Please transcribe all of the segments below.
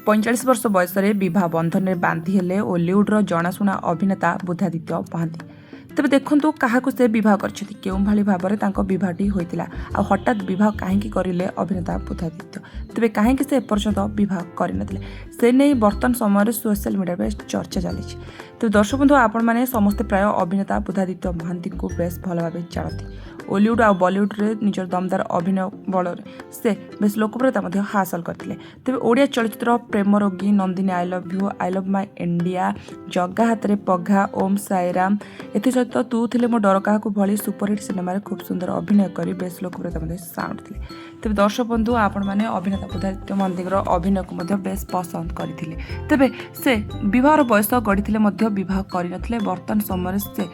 45 ବର୍ଷ ବୟସରେ ବିବାହ ବନ୍ଧନରେ ବାନ୍ଧି ହେଲେ ଓଲିଉଡ଼ର ଜଣାଶୁଣା ଅଭିନେତା ବୁଦ୍ଧାଦିତ୍ୟ ମହାନ୍ତି। ତେବେ ଦେଖନ୍ତୁ, କାହାକୁ ସେ ବିବାହ କରିଛନ୍ତି, କେଉଁଭଳି ଭାବରେ ତାଙ୍କ ବିବାହଟି ହୋଇଥିଲା ଆଉ ହଠାତ୍ ବିବାହ କାହିଁକି କରିଲେ ଅଭିନେତା ବୁଦ୍ଧାଦିତ୍ୟ। ତେବେ କାହିଁକି ସେ ଏପର୍ଯ୍ୟନ୍ତ ବିବାହ କରିନଥିଲେ, ସେ ନେଇ ବର୍ତ୍ତମାନ ସମୟରେ ସୋସିଆଲ ମିଡ଼ିଆରେ ବେଶ ଚର୍ଚ୍ଚା ଚାଲିଛି। ତେବେ ଦର୍ଶକ ବନ୍ଧୁ, ଆପଣମାନେ ସମସ୍ତେ ପ୍ରାୟ ଅଭିନେତା ବୁଦ୍ଧାଦିତ୍ୟ ମହାନ୍ତିଙ୍କୁ ବେଶ ଭଲ ଭାବେ ଜାଣନ୍ତି। ଓଲିଉଡ଼ ଆଉ ବଲିଉଡ଼ରେ ନିଜର ଦମଦାର ଅଭିନୟ ବଳରେ ସେ ବେଶ ଲୋକପ୍ରିୟତା ମଧ୍ୟ ହାସଲ କରିଥିଲେ। ତେବେ ଓଡ଼ିଆ ଚଳଚ୍ଚିତ୍ର ପ୍ରେମ ରୋଗୀ, Nandini I love you, I love my India, Jaga ହାତରେ ପଘା, ଓମ୍ ସାଇରାମ, ଏଥିସହିତ ତୁ ଥିଲେ ମୋ ଡର କାହାକୁ ଭଳି ସୁପରହିଟ୍ ସିନେମାରେ ଖୁବ୍ ସୁନ୍ଦର ଅଭିନୟ କରି ବେଶ ଲୋକପ୍ରିୟତା ମଧ୍ୟ ସାଉଁଟିଥିଲେ। ତେବେ ଦର୍ଶକ ବନ୍ଧୁ, ଆପଣମାନେ ଅଭିନେତା ବୁଦ୍ଧାଦିତ୍ୟ ମହାନ୍ତିଙ୍କର ଅଭିନୟକୁ ମଧ୍ୟ ବେଶ ପସନ୍ଦ କରିଥିଲେ। ତେବେ ସେ ବିବାହର ବୟସ ଗଢ଼ିଥିଲେ ମଧ୍ୟ ବିବାହ କରିନଥିଲେ। ବର୍ତ୍ତମାନ ସମୟରେ ସେ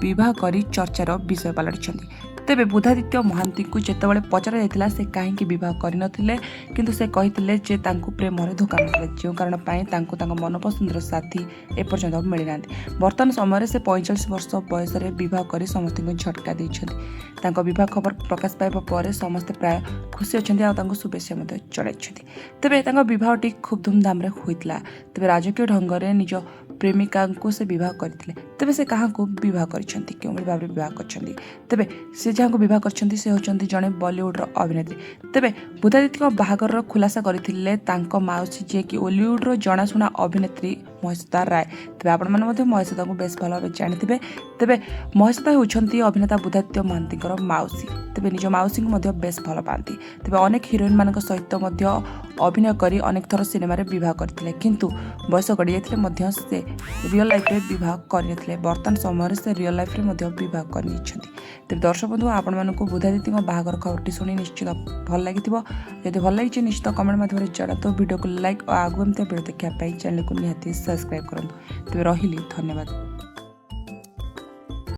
ବିବାହ କରି ଚର୍ଚ୍ଚାର ବିଷୟ ପାଲଟିଛନ୍ତି। ତେବେ ବୁଦ୍ଧାଦିତ୍ୟ ମହାନ୍ତିଙ୍କୁ ଯେତେବେଳେ ପଚରା ଯାଇଥିଲା ସେ କାହିଁକି ବିବାହ କରିନଥିଲେ, କିନ୍ତୁ ସେ କହିଥିଲେ ଯେ ତାଙ୍କୁ ପ୍ରେମରେ ଧୋକା ମିଳିଥିଲା, ଯେଉଁ କାରଣ ପାଇଁ ତାଙ୍କୁ ତାଙ୍କ ମନପସନ୍ଦର ସାଥୀ ଏପର୍ଯ୍ୟନ୍ତ ମିଳିନାହାନ୍ତି। ବର୍ତ୍ତମାନ ସମୟରେ ସେ 45 ବର୍ଷ ବୟସରେ ବିବାହ କରି ସମସ୍ତଙ୍କୁ ଝଟକା ଦେଇଛନ୍ତି। ତାଙ୍କ ବିବାହ ଖବର ପ୍ରକାଶ ପାଇବା ପରେ ସମସ୍ତେ ପ୍ରାୟ ଖୁସି ଅଛନ୍ତି ଆଉ ତାଙ୍କୁ ଶୁଭେଚ୍ଛା ମଧ୍ୟ ଜଣାଇଛନ୍ତି। ତେବେ ତାଙ୍କ ବିବାହଟି ଖୁବ୍ ଧୁମଧାମରେ ହୋଇଥିଲା। ତେବେ ରାଜକୀୟ ଢଙ୍ଗରେ ନିଜ ପ୍ରେମିକାଙ୍କୁ ସେ ବିବାହ କରିଥିଲେ। ତେବେ ସେ କାହାକୁ ବିବାହ କରିଛନ୍ତି, କେଉଁଭଳି ଭାବରେ ବିବାହ କରିଛନ୍ତି? ତେବେ ସେ ଯାହାଙ୍କୁ ବିବାହ କରିଛନ୍ତି, ସେ ହେଉଛନ୍ତି ଜଣେ ବଲିଉଡ଼ର ଅଭିନେତ୍ରୀ। ତେବେ ବୁଦ୍ଧାଦିତ୍ୟଙ୍କ ବାହାଘରର ଖୁଲାସା କରିଥିଲେ ତାଙ୍କ ମାଉସୀ, ଯିଏକି ଓଲିଉଡ଼ର ଜଣାଶୁଣା ଅଭିନେତ୍ରୀ ମହେଶ୍ୱତା ରାୟ। ତେବେ ଆପଣମାନେ ମଧ୍ୟ ମହେଶ୍ୱତାଙ୍କୁ ବେଶ ଭଲ ଭାବେ ଜାଣିଥିବେ। ତେବେ ମହେଶ୍ୱତା ହେଉଛନ୍ତି ଅଭିନେତା ବୁଦ୍ଧାଦିତ୍ୟ ମହାନ୍ତିଙ୍କର ମାଉସୀ। ତେବେ ନିଜ ମାଉସୀଙ୍କୁ ମଧ୍ୟ ବେଶ ଭଲ ପାଆନ୍ତି। ତେବେ ଅନେକ ହିରୋଇନମାନଙ୍କ ସହିତ ମଧ୍ୟ ଅଭିନୟ କରି ଅନେକ ଥର ସିନେମାରେ ବିବାହ କରିଥିଲେ, କିନ୍ତୁ ବୟସ ଗଡ଼ିଯାଇଥିଲେ ମଧ୍ୟ ସେ ରିଅଲ୍ ଲାଇଫ୍ରେ ବିବାହ କରିନଥିଲେ। ବର୍ତ୍ତମାନ ସମୟରେ ସେ ରିଅଲ୍ ଲାଇଫ୍ରେ ମଧ୍ୟ ବିବାହ କରିନେଇଛନ୍ତି। ତେବେ ଦର୍ଶକ ବନ୍ଧୁ, ଆପଣମାନଙ୍କୁ ବୁଦ୍ଧାଦିତ୍ୟଙ୍କ ବାହାଘର ଖବରଟି ଶୁଣି ନିଶ୍ଚିତ ଭଲ ଲାଗିଥିବ। ଯଦି ଭଲ ଲାଗିଛି, ନିଶ୍ଚିତ କମେଣ୍ଟ ମାଧ୍ୟମରେ ଜଣାନ୍ତୁ। ଭିଡ଼ିଓକୁ ଲାଇକ୍ ଓ ଆଗକୁ ଏମିତି ଭିଡ଼ିଓ ଦେଖିବା ପାଇଁ ଚ୍ୟାନେଲକୁ ନିହାତି ସବସ୍କ୍ରାଇବ୍ କରନ୍ତୁ। ତେବେ ରହିଲି, ଧନ୍ୟବାଦ।